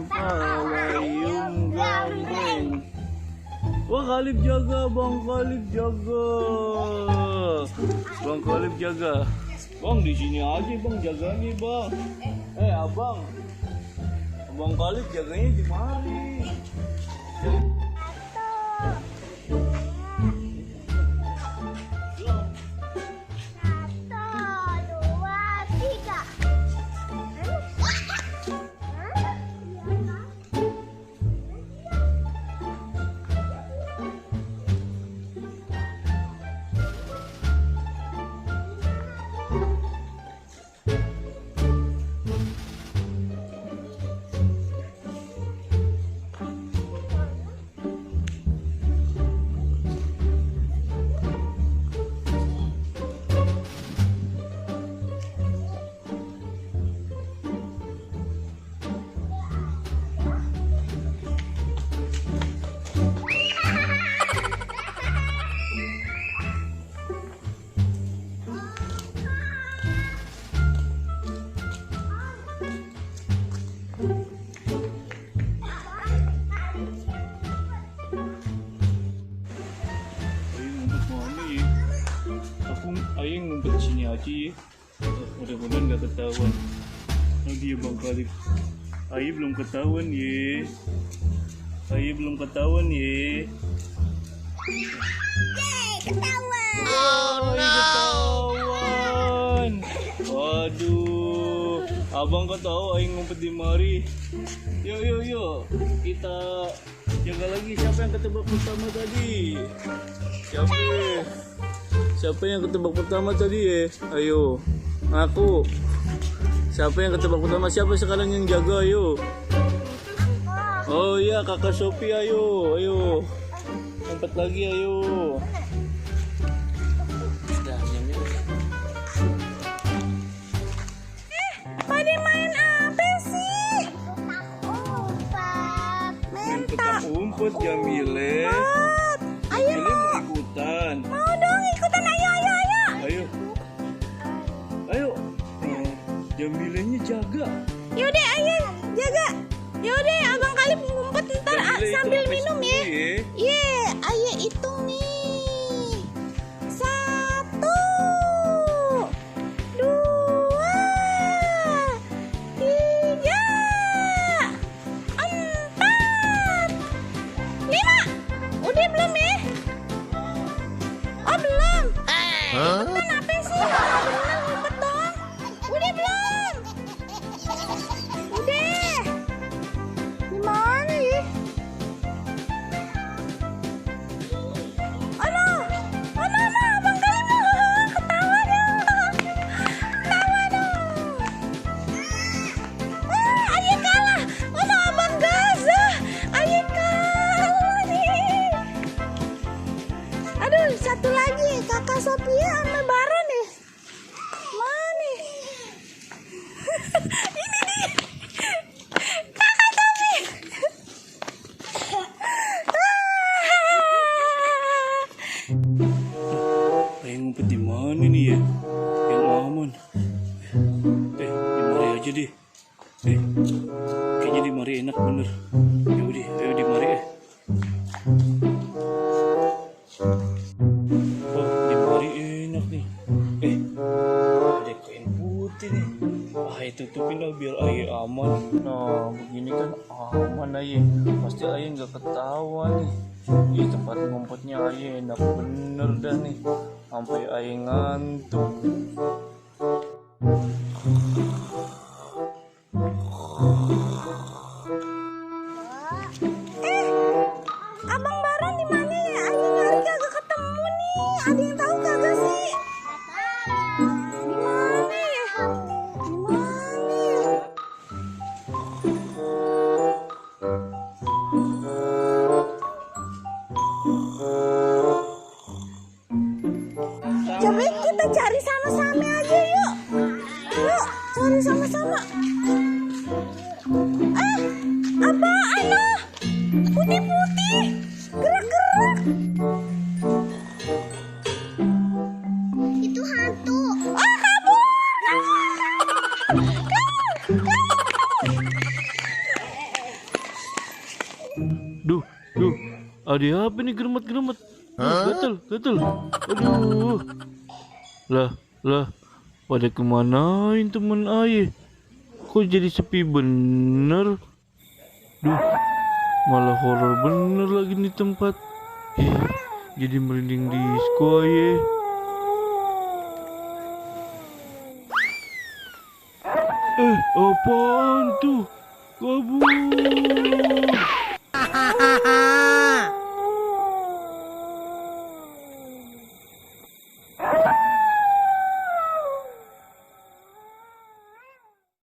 pawayung gandeng. Wah, Khalif jaga, Bang Khalif jaga. Bang Khalif jaga. Bang di sini aja Bang jaganya Bang. Abang. Bang Khalif jaganya di mari. Ayah ngumpet sini aja ya. Mudah-mudahan gak ketahuan. Dia Bang Khalif. Ayah belum ketahuan ya. Ayah belum ketahuan ya. Ketahuan. Oh no. Ketahuan. Waduh. Abang kau tahu ayah ngumpet di mari. Yuk. Kita jaga lagi siapa yang ketebak pertama tadi. Siapa yang ketebak pertama tadi ya? Ayo, aku. Siapa yang ketebak pertama? Siapa sekarang yang jaga? Ayo. Oh iya, kakak Sophie. Ayo. Ngumpet lagi, ayo. Pada main apa sih? Main petak umpet, Jamile. Ayo mau ikutan. Mau dong ikutan, ayo. Ayo. Jamilenya jaga. Yaudah, ayo jaga. Yaudah, Abang Khalif ngumpet ntar sambil minum ya. Iya, ayo hitung nih. 1, 2, 3, 4, 5. Udah belum ya? Oh belum. Ikutan apa sih? Bener ngumpet dong. Udah belum? Udah. Gimana ya? Aduh, Abang Khalif ketawa dong. Ketawa dong. Ayah kalah. Abang Gaza. Ayah kalah nih. Aduh, satu lagi kakak Sophia sama Baron nih. Mana nih? Ini nih. Kakak Sophia. Ayah ngumpet di mana nih ya? Yang aman. Di mari aja deh. Kayaknya di mari enak bener. Yaudah, ayo di mari ya. Oh, di mari enak nih. Ada kain putih nih. Tutupin lah biar ayah aman. Nah, begini kan aman ayah. Pasti ayah nggak ketahuan nih. Di tempat ngumpetnya ayah enak bener dah nih. Sampai ayah ngantuk. Abang Baron di mana ya? Ayah nyari kagak ketemu nih. Ada yang tahu kagak sih? Di mana ya? Di mana ya? Coba kita cari sama-sama aja yuk. Yuk, cari sama-sama. Apaan lah? Putih-putih, gerak-gerak. Itu hantu. Kabur! Duh, duh. Ada apa nih geremet-geremet? Gatel, gatel. Aduh. Lah. Pada kemanain teman ayah? Kok jadi sepi bener? Duh, malah horor bener lagi nih tempat. Jadi merinding disco ayah. Apaan tuh? Kabur.